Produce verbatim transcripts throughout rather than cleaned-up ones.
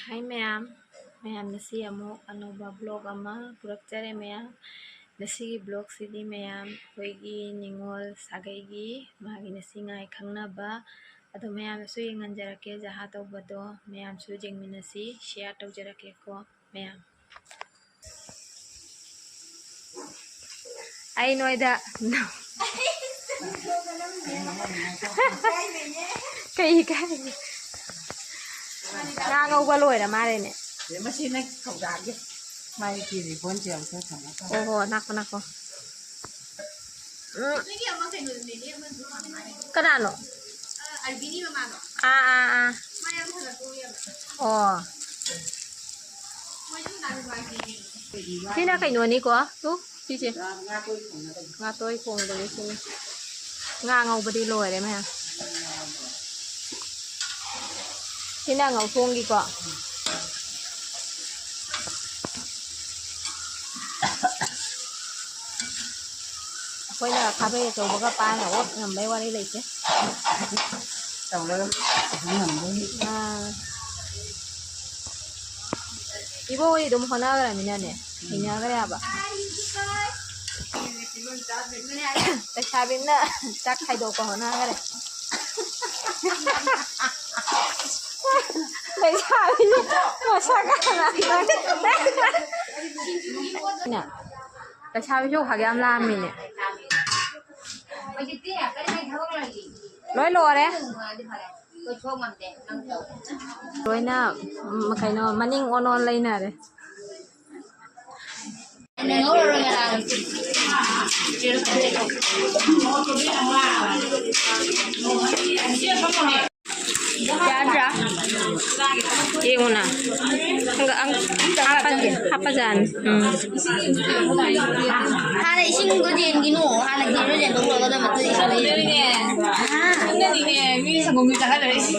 ꯍꯥꯏ ꯃꯌꯥꯝ, ꯃꯌꯥꯝ ꯉꯁꯤ ꯑꯃꯨꯛ ꯑꯅꯧꯕ vlog ꯑꯃ ꯄꯨꯔꯛꯆꯔꯦ ꯃꯌꯥꯝ꯫ ꯉꯁꯤꯒꯤ vlogꯁꯤꯗꯤ ꯃꯌꯥꯝ ꯑꯩꯈꯣꯏꯒꯤ ꯅꯤꯉꯣꯜ ꯁꯥꯒꯩꯒꯤ ꯃꯥꯒꯤ ꯉꯁꯤ ꯉꯥꯏ ꯈꯪꯅꯕ꯫ ꯑꯗꯣ ꯃꯌꯥꯝꯅꯁꯨ ꯌꯦꯡꯍꯟꯖꯔꯛꯀꯦ ꯖꯍꯥ ꯇꯧꯕꯗꯣ, ꯃꯌꯥꯝꯁꯨ ꯌꯦꯡꯃꯤꯟꯅꯁꯤ, share ꯇꯧꯖꯔꯛꯀꯦꯀꯣ ꯃꯌꯥꯝ꯫ ꯑꯩ ꯅꯣꯏꯗ ꯀꯩ ꯀꯥꯏ? ꯉꯥ ꯉꯧꯕ ꯂꯣꯏꯔ ꯃꯥꯜꯂꯦꯅꯦ꯫ ꯑꯦ, ꯃꯁꯤ ꯅꯪ ꯊꯧꯗꯥꯒꯦ꯫ ꯃꯥꯒꯤ ꯀꯦꯖꯤ ꯀꯣꯟꯁꯦ ꯑꯃꯨꯛꯇ ꯊꯝꯃꯣ꯫ ꯑꯣ ꯍꯣ, ꯅꯥꯛꯄ ꯅꯥꯛꯄ꯫ ꯎꯝ꯫ ꯀꯅꯥꯅꯣ? ꯑꯥ, ꯑꯥ, ꯑꯥ꯫ ꯑꯣ꯫ ꯁꯤꯅ ꯀꯩꯅꯣꯅꯤꯀꯣ? ꯇꯨ, ꯁꯤꯁꯦ꯫ ꯉꯥꯇꯣꯏ ꯊꯣꯡꯕꯒꯤ ꯁꯤꯅꯤ꯫ ꯉꯥ ꯉꯧꯕꯗꯤ ꯂꯣꯏꯔꯦ ꯃꯌꯥꯝ꯫ ꯁꯤꯅ ꯉꯧꯊꯣꯡꯒꯤꯀꯣ꯫ ꯑꯩꯈꯣꯏꯅ ꯈꯥꯕꯩ ꯑꯆꯧꯕꯒ ꯄꯥꯏꯔꯒ ꯑꯣꯠ ꯉꯝꯕꯩ ꯋꯥꯔꯤ ꯂꯩꯇꯦ꯫ ꯇꯧꯔꯒ ꯉꯝꯗꯣꯏꯅꯤ꯫ ꯑꯥ꯫ ꯏꯕꯣ ꯍꯣꯏ ꯑꯗꯨꯝ ꯍꯣꯠꯅꯈ꯭ꯔꯃꯤꯅꯅꯦ, ꯍꯩꯅꯈ꯭ꯔꯦꯕ꯫ ꯂꯩꯁꯥꯕꯤꯅ ꯆꯥꯛ ꯈꯥꯏꯗꯣꯛꯄ ꯍꯣꯠꯅꯈ꯭ꯔꯦ꯫ ꯂꯩꯁꯥꯕꯤꯅ ꯃꯁꯛ ꯈꯪꯉꯒ꯫ ꯂꯩꯁꯥꯕꯤꯁꯨ ꯍꯛ ꯌꯥꯝ ꯂꯥꯝꯃꯤꯅꯦ꯫ ꯂꯣꯏ ꯂꯣꯏꯔꯦ꯫ ꯂꯣꯏꯅ, ꯎꯝ, ꯀꯩꯅꯣ, ꯃꯅꯤꯡ ꯑꯣꯟ ꯑꯣꯟ ꯂꯩꯅꯔꯦ꯫ ꯌꯥꯗ꯭ꯔꯥ? ꯌꯦꯡꯉꯨꯅ꯫ ꯍꯪꯒ-, ꯑꯪ-, ꯍꯥꯞꯄ-, ꯍꯥꯞꯄꯖꯥꯠꯅꯤ꯫ ꯎꯝ꯫ ꯍꯥꯟꯅ ꯏꯁꯤꯡꯗꯣ ꯆꯦꯟꯈꯤꯅꯨ꯫ ꯍꯥꯟꯅ ꯒꯦꯔꯨ ꯆꯦꯟꯊꯣꯛꯈ꯭ꯔꯒ ꯑꯗꯨ ꯃꯇꯨꯡ ꯏꯁꯤꯡꯗꯣ ꯆꯦꯟꯈꯤꯅꯨ꯫ ꯃꯤ ꯁꯪꯒꯣꯝ ꯆꯥꯍꯜꯂꯔꯣꯏꯁꯤ꯫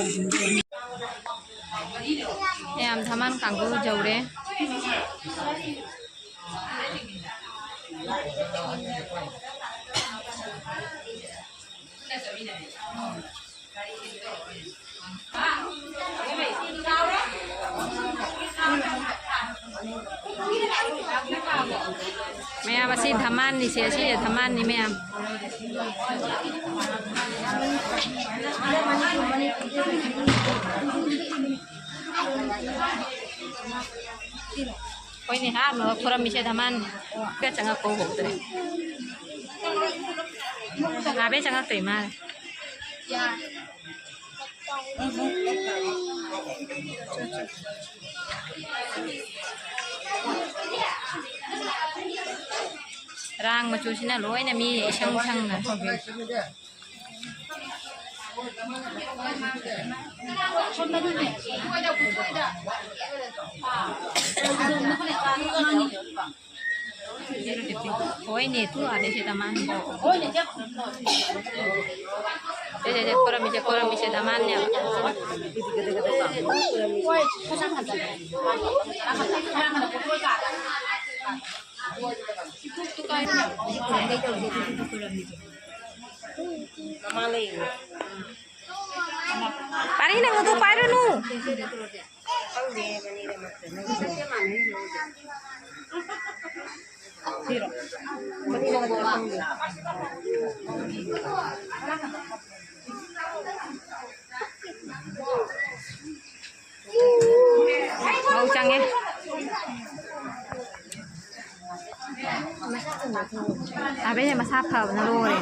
ꯃꯌꯥꯝ ꯙꯃꯥꯟ ꯀꯥꯡꯕꯨ ꯌꯧꯔꯦ꯫ ꯊꯝꯃꯥꯟꯅꯤꯁꯦ, ꯁꯤꯁꯦ ꯊꯝꯃꯥꯟꯅꯤ ꯃꯌꯥꯝ꯫ ꯍꯣꯏꯅꯦ, ꯑꯍꯥꯟꯕ ꯈꯨꯔꯝꯃꯤꯁꯦ ꯊꯝꯃꯥꯟꯅꯤ꯫ ꯈꯔ ꯆꯪꯉꯛꯄ ꯎꯍꯧꯗ꯭ꯔꯦ꯫ ꯉꯥꯕꯦ ꯆꯪꯉꯛꯇꯣꯏ ꯃꯥꯜꯂꯦ꯫ ꯔꯥꯡ ꯃꯆꯨꯁꯤꯅ ꯂꯣꯏꯅ ꯃꯤ ꯏꯁꯪ ꯁꯪꯅ꯫ ꯍꯣꯏꯅꯦ, ꯇꯨ ꯑꯥꯗꯩ ꯁꯤꯗ ꯃꯥꯅ꯫ ꯁꯦ, ꯁꯦ, ꯁꯦ, ꯈꯣꯔꯝꯃꯤꯁꯦ, ꯈꯣꯔꯝꯃꯤꯁꯦ, ꯗꯃꯥꯟꯅꯦꯕ꯫ ꯄꯥꯔꯤ, ꯅꯪ ꯑꯗꯨ ꯄꯥꯏꯔꯨꯅꯨ꯫ ꯃꯧ ꯆꯪꯉꯦ꯫ ꯑꯕꯦ ꯃꯁꯥ ꯐꯕꯅ ꯂꯣꯏꯔꯦ꯫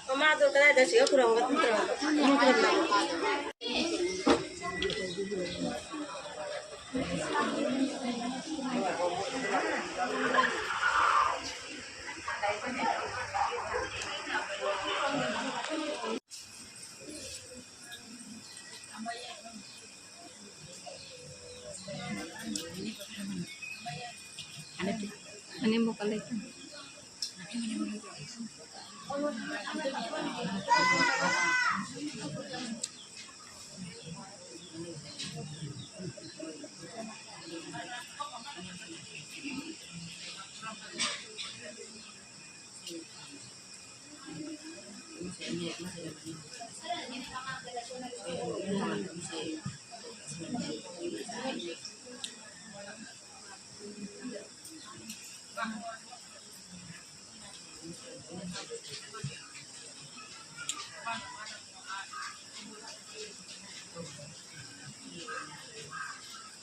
ꯃꯃꯥꯗꯣ ꯀꯗꯥꯏꯗ ꯁꯤꯒ ꯈꯨꯔꯝꯒ ꯈꯨꯔꯝꯒ?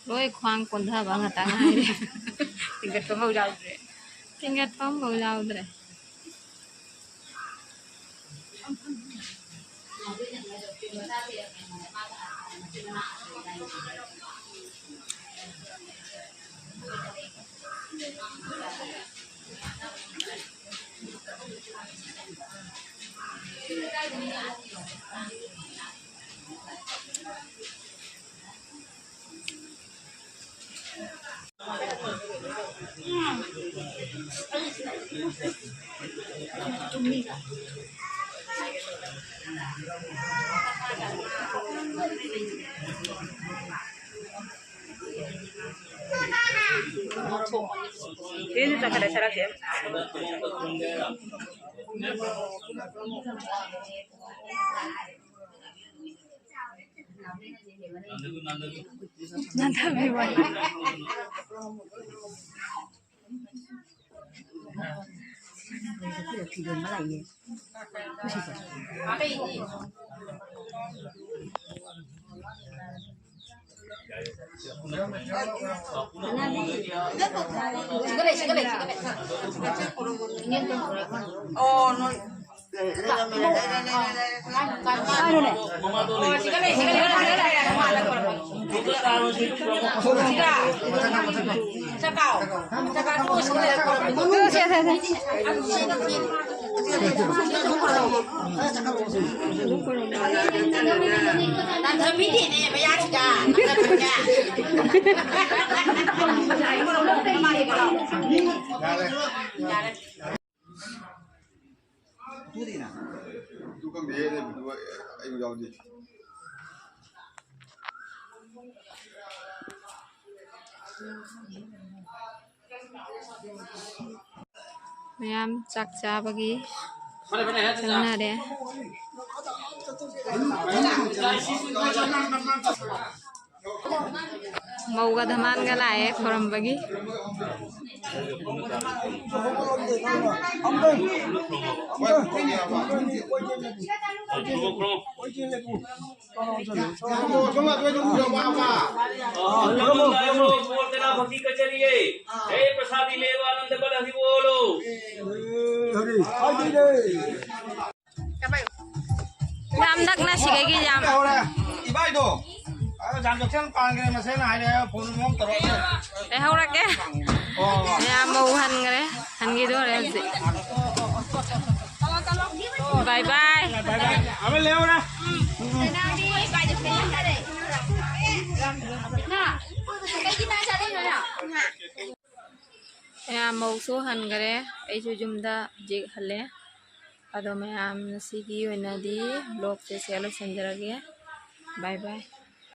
ꯂꯣꯏ ꯈ꯭ꯋꯥꯡ ꯀꯣꯟꯊꯕ ꯉꯥꯛꯇ ꯉꯥꯏꯔꯦ꯫ ꯆꯤꯡꯈꯠꯄ ꯐꯥꯎ ꯌꯥꯎꯗ꯭ꯔꯦ꯫ ꯆꯤꯡꯈꯠꯄ ꯑꯃꯐꯥꯎ ꯌꯥꯎꯗ꯭ꯔꯦ꯫ ꯁꯤꯁꯨ ꯆꯠꯈ꯭ꯔꯦ ꯁꯔꯛꯁꯦ꯫ ꯅꯥꯟꯊꯕꯩ ꯋꯥꯅꯤ꯫ ꯑꯗꯨ ꯈꯪꯗꯦ, ꯑꯩ ꯌꯥꯎꯗꯦ꯫ ꯃꯌꯥꯝ ꯆꯥꯛ ꯆꯥꯕꯒꯤ ꯆꯪꯅꯔꯦ꯫ ꯃꯧꯒ ꯙꯃꯥꯟꯒ ꯂꯥꯛꯑꯦ ꯈꯣꯏꯔꯝꯕꯒꯤ꯫ ꯌꯥꯝ ꯅꯛꯅ ꯁꯤꯗꯒꯤ ꯌꯥꯝ꯫ ꯏꯕꯥꯏꯗꯣ, ꯑ, ꯖꯥꯝ ꯀꯛꯁꯪ ꯄꯥꯟꯈ꯭ꯔꯦ, ꯃꯁꯦꯅ ꯍꯥꯏꯔꯦ, ꯐꯣꯟ ꯑꯃꯨꯛ ꯇꯧꯔꯛꯑꯣ꯫ ꯂꯩꯍꯧꯔꯒꯦ꯫ ꯑꯣ꯫ ꯃꯌꯥꯝ ꯃꯧ ꯍꯟꯈ꯭ꯔꯦ, ꯍꯟꯈꯤꯗꯣꯔꯦ ꯍꯧꯖꯤꯛ꯫ ꯕꯥꯏ ꯕꯥꯏ꯫ ꯕꯥꯏ ꯕꯥꯏ꯫ ꯑꯃ ꯂꯩꯍꯧꯔꯦ꯫ ꯃꯌꯥꯝ ꯃꯧꯁꯨ ꯍꯟꯈꯔꯦ, ꯑꯩꯁꯨ ꯌꯨꯝꯗ ꯍꯧꯖꯤꯛ ꯍꯜꯂꯦ꯫ ꯑꯗꯣ ꯃꯌꯥꯝ ꯉꯁꯤꯒꯤ ꯑꯣꯏꯅꯗꯤ vlogꯁꯦ ꯁꯤꯗ ꯂꯣꯏꯁꯤꯟꯖꯔꯒꯦ꯫ ꯕꯥꯏ ꯕꯥꯏ꯫